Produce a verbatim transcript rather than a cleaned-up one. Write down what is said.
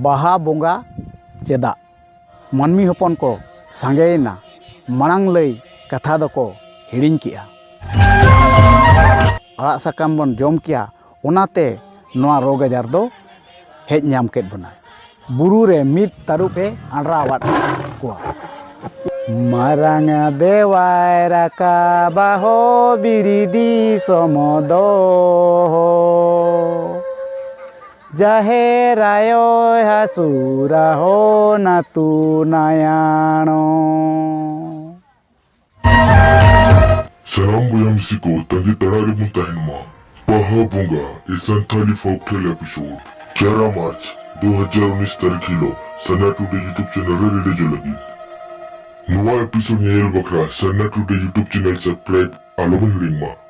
ᱵᱟᱦᱟ ᱵᱚᱸᱜᱟ ᱪᱮᱫᱟᱜ? ᱢᱟᱹᱱᱢᱤ ᱦᱚᱯᱚᱱ ᱠᱚ ᱥᱟᱸᱜᱮᱭᱮᱱᱟ, ᱢᱟᱲᱟᱝ ᱞᱟᱹᱭ ᱠᱟᱛᱷᱟ ᱫᱚᱠᱚ ᱦᱤᱲᱤᱧ ᱠᱮᱜᱼᱟ᱾ ᱟᱲᱟᱜ ᱥᱟᱠᱟᱢ ᱵᱚᱱ ᱡᱚᱢ ᱠᱮᱜᱼᱟ, ᱚᱱᱟᱛᱮ ᱱᱚᱣᱟ ᱨᱳᱜᱽ ᱟᱡᱟᱨ ᱫᱚ ᱦᱮᱡ ᱧᱟᱢ ᱠᱮᱫ ᱵᱚᱱᱟ᱾ ᱵᱩᱨᱩ ᱨᱮ ᱢᱤᱫ ᱛᱟᱹᱨᱩᱵ ᱮ ᱟᱸᱰᱨᱟᱣᱟᱫ ᱠᱚᱣᱟ᱾ ᱢᱟᱨᱟᱝ ᱫᱮᱣᱟᱭ ᱨᱟᱠᱟᱵᱟ ᱦᱳ ᱵᱤᱨᱤ ᱫᱤᱥᱚᱢ ᱫᱚ, ᱡᱟᱦᱮᱨ ᱟᱭᱳᱭ ᱦᱟᱹᱥᱩᱨᱟ ᱦᱳ ᱱᱟᱛᱩ ᱱᱟᱭᱟᱬᱚ᱾ ᱥᱟᱱᱟᱢ ᱵᱚᱭᱦᱟ ᱢᱤᱥᱤ ᱠᱚ, ᱛᱟᱺᱜᱤ ᱛᱟᱲᱟᱜ ᱨᱮᱵᱚᱱ ᱛᱟᱦᱮᱱ ᱢᱟ᱾ ᱵᱟᱦᱟ ᱵᱚᱸᱜᱟ, ᱮ ᱥᱟᱱᱛᱷᱟᱞᱤ folktale episode, ᱜᱭᱟᱨᱟ ᱢᱟᱨᱪ ᱫᱩ ᱦᱟᱡᱟᱨ ᱩᱱᱤᱥ ᱛᱟᱹᱨᱤᱠᱷ ᱦᱤᱞᱳᱜ ᱥᱟᱱᱟ ᱴᱩᱰᱮ YouTube channel ᱨᱮ release ᱞᱟᱹᱜᱤᱫ᱾ ᱱᱚᱣᱟ episode ᱧᱮᱧᱮᱞ ᱵᱟᱠᱷᱨᱟ ᱥᱟᱱᱟ ᱴᱩᱰᱮ YouTube channel subscribe ᱟᱞᱚᱵᱚᱱ ᱦᱤᱲᱤᱧ ᱢᱟ᱾